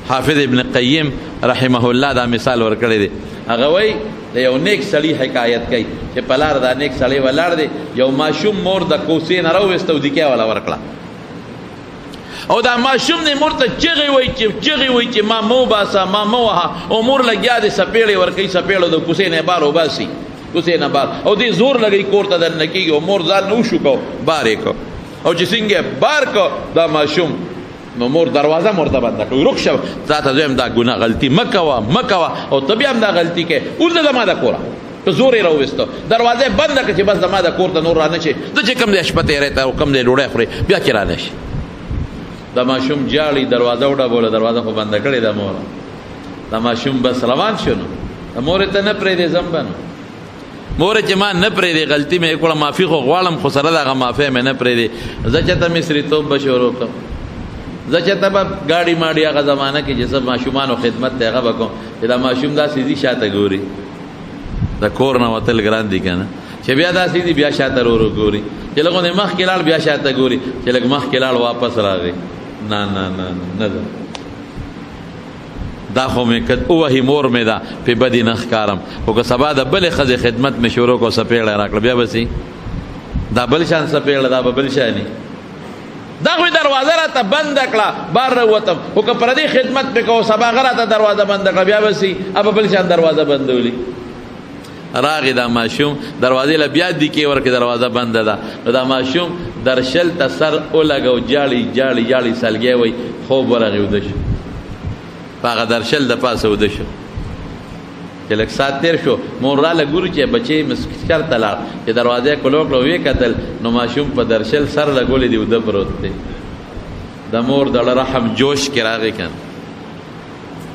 حافظ ابن قیم رحمه الله دا مثال ورکړی دی. هغه وایي د یو نیک سړي حکایت کوي چې په لاره دا نیک سړی ولاړ دی، یو ماشوم مور د کوڅې نه راوویسته او دیکې والا ورکړه، او دا ماشوم دی مور ته چغې وایي چې چغې وایي چې ما مه وباسه، ما مه وهه، او مور لګیا دی څپېړې ورکوي، څپېړه د کوڅې نه بار وباسي، کوڅې نه بار، او دی زور لګوي کور ته دننه کېږي، او مور ځان نه وشو کو بار یې کو، او چې څنګه بار کو دا ماشوم، نو مور دروازه مور ته بنده کړه، ورک شه، تا ته زه وایم دا ګناه غلطي مه کوه، مه کوه، او ته بیا هم دا غلطي کوې، وځه زما د کوره. په زور یې راوویسته، دروازه یې بنده کړه چې بس زما د کور ته نور رانه شي، زه چې کوم ځای شپه تېروې ته او کوم ځای ډوډۍ خورې بیا چې رانه شي. دا ماشوم جاړي، دروازه وډبوله، دروازه خو بنده کړې ده مور. دا ماشوم بس روان شو، نو د مور ته نه پرېږدې ځم به، نو مور چې ما نه پرېږدې، غلطي مې وکړه، معافي خو غواړم خو سره د هغه معافی مې نه پرېږدې، زه چې ته مصري توب به شروع کړم، زه چې ته به ګاډي ماډي هغه زمانه کې چې څه ماشومانو خدمت دی هغه به کوم، چې دا ماشوم داسې ځي شاته ګوري، د کور نه وتل ګران دي که نه، چې بیا داسې ځي بیا شاته ورو ګوري، چې لږ غوندې مخکې لاړ بیا شاته ګوري، چې لږ مخکې لاړ واپس راغی، نه نه نه نه ده، دا خو مې که ووهي مور مې ده پې بدې نه ښکارم، خو که سبا د بلې ښځې خدمت مې شروع کړو څپېړه راکړه بیا به څه، دا بل شان څپېړه، دا به بل شاني، دا خو دروازه راته بنده کړه بار راووتم، خو که پردی خدمت مې کوو سبا هغه راته دروازه بنده کړه بیا به څه، به بل شان دروازه بندولي. راغی دا ماشوم دروازې له بیا دیکې ورکړې، دروازه بنده ده، نو دا ماشوم درشل ته سر ولګو، جاړي جاړي جاړي سلګی وایي، خوب ورغی وده شو، په هغه درشل د پاسه وده شو. چې لږ ساعت تېر شو، مور راله ګوري چې بچی چېرته لاړ، چې دروازه یې کلو کړه ویې کتل، نو ماشوم په درشل سر لګولی دی وده پروت دی. د مور دړه رحم جوش کې راغی که نه،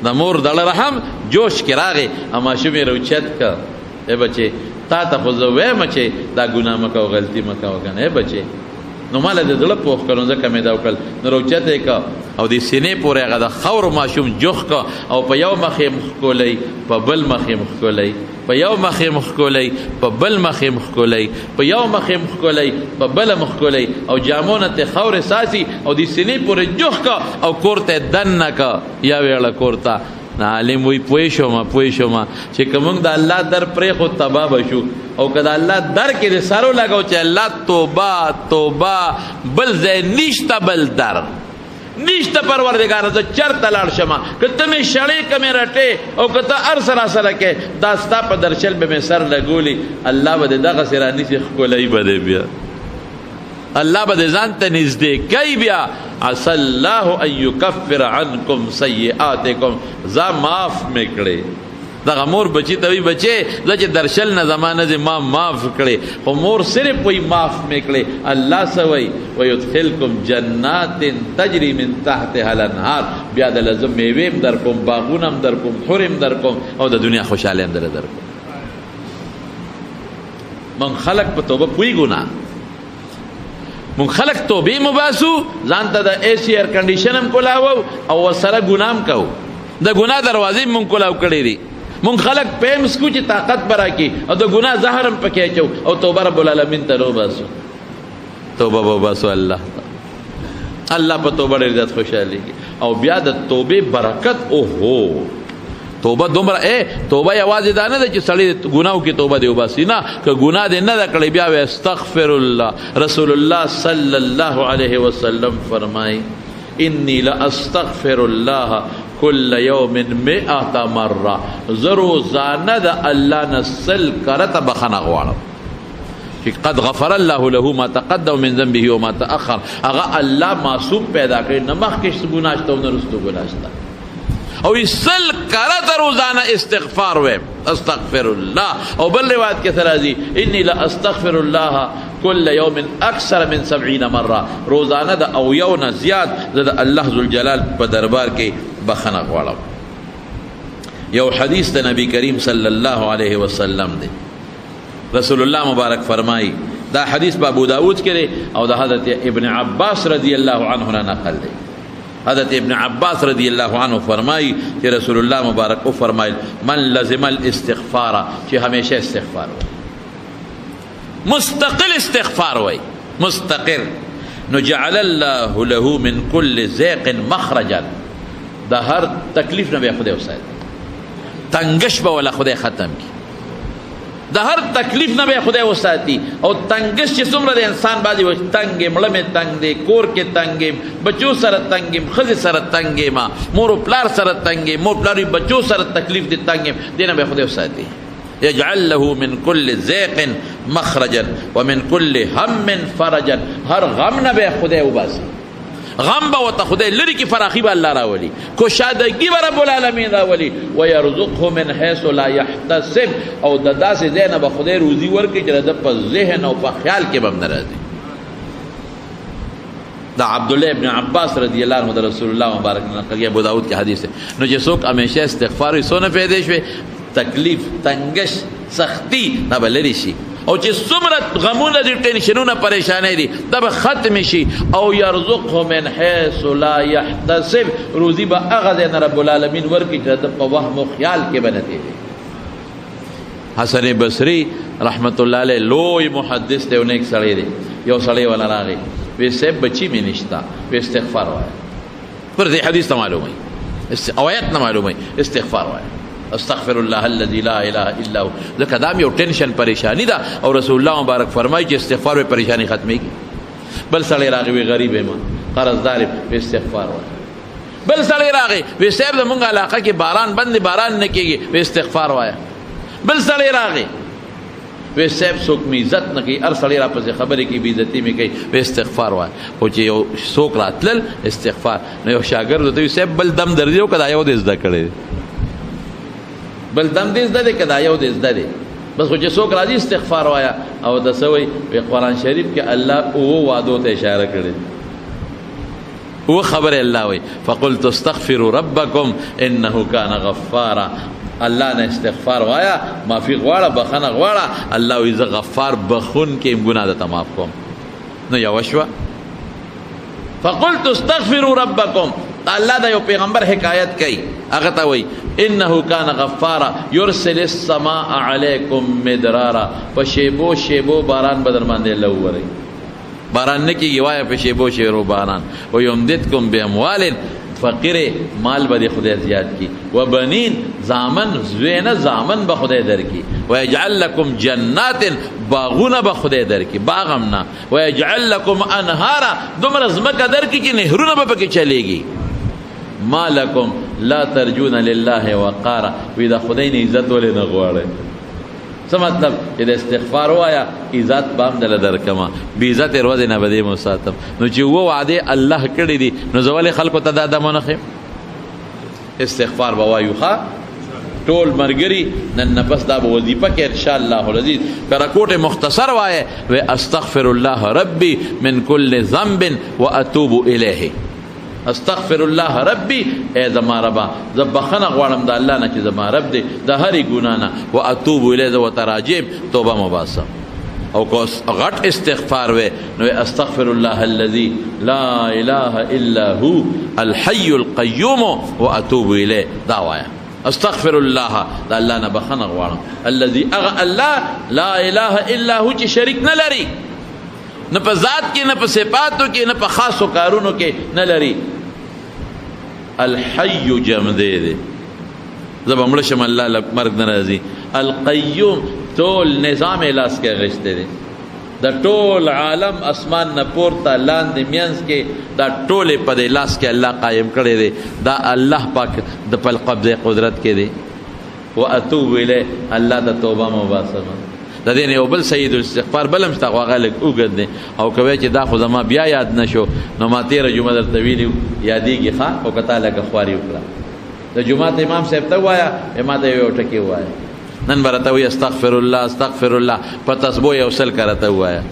د مور دړه رحم جوش کې راغی، او ماشوم یې راوچت کړ، ای بچې تا ته خو زه وایم چې دا ګناه مه کوه، غلطي مه کوه که نه، ای بچې نو ما له د زړه پوخ کړ، نو ځکه مې دا وکړل، نو راوچت یې کړ، او د سینې پورې هغه د خاورو ماشوم جوخ کړ، او په یو مخ یې ښکلی، په بل مخ یې ښکلی، په یو مخ یې ښکلی، په بل مخ یې ښکلی، په یو مخ یې ښکلی، په بل مخ ښکلی، او جامو نه ترې خاورې څاڅي، او د سینې پورې جوخ کړ، او کور ته یې دننه کړ، یا ویړه کور ته. عالم وی پوه شوم، پوه شوم چې که موږ د الله در پرېښود تباه به شو، او که د الله در کې د سر ولګو چې الله توبه توبه، بل ځای نشته، بل در نشته پروردګاره، زه چېرته لاړ شم، که ته مې شړې که مې رټې، او که ته هر څه راسره کوې، دا ستا په درشل به مې سر لګولی، الله به دې دغسې رانیسي، ښکلوي به دې بیا، الله به دې ځان ته نږدې کوي بیا. عسى الله ان يكفر عنكم سيئاتكم، زه معاف مې کړې. دغه مور بچی ته وایي بچې زه چې درشل نه زما نه ځي ما معاف کړې، خو مور صرف وایي معاف مې کړې. الله څه وایي؟ ويدخلكم جنات تجري من تحتها الانهار، بیا د له زه میوې هم در کوم، باغونه هم در کوم، حورې هم در کوم، او د دنیا خوشحالي هم درله در کوم. موږ خلک په توبه پوهېږو نه، مونږ خلک توبې مباسو، ځان ته د اے سي ایر کنډیشن هم کولاو او ورسره ګناه هم کوو، د ګناه دروازې مونږ کولاو کړې دي. مونږ خلک پیم سکو چې طاقت به راکړي او د ګناه زهر هم پکې اچو، او توبه رب العالمین ته وباسو، توبه به وباسو الله ته. الله په توبه ډېر زیات خوشحالېږي. او بیا د توبې برکت، اوهو توبه دومره، توبه یوازې دا نه ده چې سړی ګناو کې توبه دې وباسي، نه، که ګناه دې نه ده کړې بیا وایي استغفر الله. رسول الله صلی الله علیه وسلم فرمایي انی لاستغفر الله کل یوم 100 مره، زه روزانه د الله نه 100 کرته بخښنه غواړم چې قد غفر الله له ما تقدم من ذنبه وما تأخر. هغه الله معصوم پیدا کړی، نه مخکې ګناه شته او نه وروسته ګناه شته، او 100 کرته روزانه استغفار وایم استغفر الله. او بل روایت کې سره راځي انی لاستغفر الله كل يوم اکثر من 70 مره، روزانه د او یو نه زیات زه د الله ذوالجلال په دربار کې بخښنه غواړم. یو حدیث د نبی کریم صلی الله علیه وسلم دی، رسول الله مبارک فرمایي، دا حدیث په ابو داود کې دی او د حضرت ابن عباس رضی الله عنه نه نقل دی. حضرت ابن عباس رضی الله عنه فرمایي چې رسول الله مبارک او فرمایل من لزم الاستغفار، چې همیشه استغفار وای، مستقل استغفار وای، مستقر، نو جعل الله له من كل ضيق مخرجا، د هر تکلیف نه به خدای وساتي، تنګش به ولا خدای ختم کړي، د هر تکلیف نه به خدای وساتي. او تنګش چې څومره د انسان باندې وي، تنګ یم، مړه مې تنګ دی، کور کې تنګ یم، بچو سره تنګ یم، ښځې سره تنګ یم، مور و پلار سره تنګ یم، مور پلار بچو سره تکلیف دی، تنګ یم، دې نه به خدای وساتي. يجعل له من كل ضيق مخرجا ومن كل هم فرجا. هر غم نه به خدای وباسي، غم به ورته خدای لرې کړي، فراخي به الله راولي، کشادګي به رب العالمین راولي. ويرزقه من حيث لا يحتسب. او د داسې ځای نه به خدای روزي ورکړي چې د ده په ذهن او په خیال کې به هم نه راځي. د عبدالله ابن عباس رضی الله عنه د رسول الله مبارک نقل کوي، ابو داود کې حدیث دی. نو چې څوک همیشه استغفار وي، څونه پیدا شوې تکلیف، تنګش، سختی دا به لرې شي، او چې څومره غمونه دي، ټینشنونه، پریشانۍ دي، دا به ختم شي. او يرزقه من حيث لا يحتسب. روزي به هغه ځای نه رب العالمین ورکړي چې د په وهم او خیال کې به نه تېرېږي. حسن بصري رحمت الله علیه لوی محدث دی او نیک سړی دی. یو سړی ولا راغی، وی صاحب بچی مې نشته، وی استغفار وایه. پر دې حدیث ته معلوموي، او آیت نه معلوموي، استغفار وایه، استغفر الله الذي لا اله الا هو. ځکه دا یو ټینشن پریشانی ده، او رسول الله مبارک فرمایي چې استغفار به پریشانی ختمېږي. بل سړی راغی، وی غریب یم، قرضدار یم، وی استغفار وایه. بل سړی راغی، وی صاحب زمونږ علاقه کې باران بند دی، باران نه کېږي، وی استغفار وایه. بل سړی راغی، وی صاحب څوک مې عزت نه کوي، هر سړی راپسې خبرې کوي، بې عزتي مې کوي، وی استغفار وایه. خو چې یو څوک راتلل استغفار، نو یو شاګرد ورته وی صاحب بل دم درځي او که دا یو دې زده کړی دی، بل دم دې زده دی که دا یو دې زده دی، بس خو چې څوک راځي استغفار وایه. او ورته څه وایي؟ وی قرآن شریف کې الله اوو وعدو ته اشاره کړې ده، اووه خبرې الله وایي، فقلت استغفروا ربکم انه کان غفارا. الله نه استغفار وایا، معافي غواړه، بخښنه غواړه، الله وایي زه غفار بخښونکی یم، ګناه درته معاف کوم. نو یوه شوه، فقلت استغفروا ربکم. الله دا یو پیغمبر حکایت کوي، هغه ته وایي انه کان غفارا یرسل السماء علیکم مدرارا. په شیبو شیبو باران به در باندې الله ووري، باران نه کېږي، وایه په شیبو شیبو باران. ویمددکم باموال، فقیر مال به دې خدای زیات کړي، وبنین، زامن، زوی نه زامن به خدای درکړي، ویجعل لکم جنات، باغونه به خدای درکړي، باغ هم نه، ویجعل لکم انهارا، دومره ځمکه درکړي چې نهرونه به پکې چلېږي. ما لکم لا ترجون لله وقارا. وی د خدای نه عزت ولې نه غواړئ؟ څه مطلب؟ چې د استغفار ووایه، عزت به هم دله درکمه، بې عزتې ورځې نه به دې وساتم. نو چې اووه وعدې الله کړې دي، نو زه ولې خلکو ته دا دمه نه ښیم؟ استغفار به وایو، ښه ټول ملګري نن نه پس دا به وظیفه کې انشاءالله العزیز. که رکوټ مختصر وایې، وی استغفر الله ربي من كل ذنب واتوب الیه. استغفر الله ربي، ای زما ربا زه بخښنه غواړم د الله نه چې زما رب دی د هرې ګناه نه، واتوب الیه، زه ورته راجع یم، توبه مو باسم. او که غټ استغفار وی، نو استغفر الله الذي لا اله الا هو الحي القيوم واتوب الیه، دا وایه استغفر الله، د الله نه بخښنه غواړم، الذي هغه الله لا اله الا هو چې شریک نه لري، نه په ذات کې، نه په صفاتو کې، نه په خاصو کارونو کې نه لري. الحي جمدې دی، زه به مړ شم الله له مرګ نه راځي. القیوم ټول نظام یې لاس کې اخیستی دی، د ټول عالم اسمان نه پورته لاندې مینځ کې دا ټول یې په دې لاس کې الله قایم کړی دی، دا الله پاک د خپل قبضې قدرت کې دی. واتوب الیه، الله ته توبه مو باسم. د دې نه یو بل سید الاستغفار بل هم شته، خو هغه لږ اوږد دی، او که وایې چې دا خو زما بیا یاد نه شو، نو ما تېره جمعه درته ویلي وو، یادېږي ښه؟ خو که تا لږه خواري وکړه، د جومات امام صاحب ته ووایه، ما ته یو ټکی ووایه، نن به راته وایي استغفر الله استغفر الله، په تسبو یو سل که راته ووایه،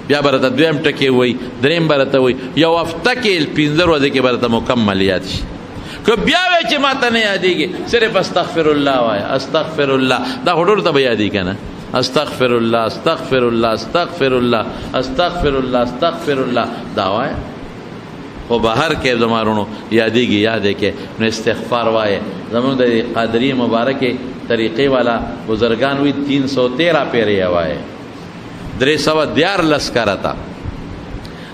بیا به راته دویم ټکی ووایي، دریم به راته وایي، یو هفته کې پنځه ورځې کې به راته مکمل یاد شي. که بیا وایې چې ما ته نه یادېږي، صرف استغفر الله وایه، استغفر الله، دا خو ټولو ته به یادېږي که نه؟ استغفر الله استغفر الله استغفر الله استغفر الله استغفر الله، دا وایه. خو بهر کې زما وروڼو یادېږي، یاد یې کړئ. نو استغفار وایه. زموږ د قادري مبارکې طریقې والا بزرګان وایي 313 پیرې یې وایه، 313 کرته،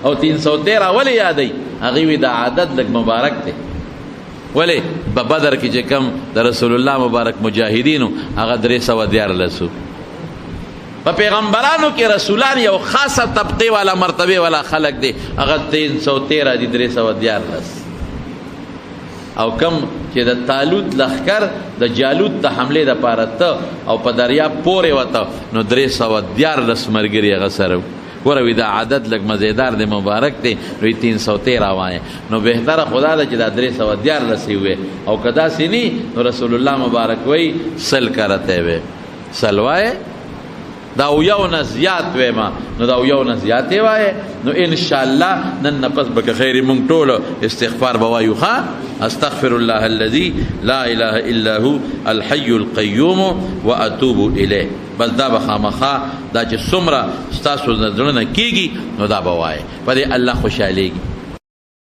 او 313 ولې یادوي؟ هغوی وایي دا عدد لږ مبارک دی، ولې په بدر کې چې کوم د رسول الله مبارک مجاهدینو هغه 313. په پیغمبرانو کې رسولان یو خاصه طبقه والا مرتبه والا خلق دی، هغه 313 دي، 313. او کم چې د طالوت لښکر د جالوت د حملې دپاره ته او په دریاب پورې وته، نو 313 ملګري هغه سره. ګوره وي دا عدد لږ مزیدار دی، مبارک دی، نو یې 313 وایه. نو بهتره خو دا ده چې دا 313 یې ووایې، او که داسې نی نو رسول الله مبارک وایي 100 کرته وې، 100 وایې، دا یو نه زیات وې ما، نو دا یو نه زیات یې وایې، نو انشاءالله نن نه پس به که خیر مونږ ټول استغفار به وایو. ښه، استغفر الله الذي لا اله الا هو الحي القيوم واتوب الیه. بس دا به خامخا دا چې څومره ستاسو زړه نه کېږي نو دا به وایې، په دې الله خوشحالېږي.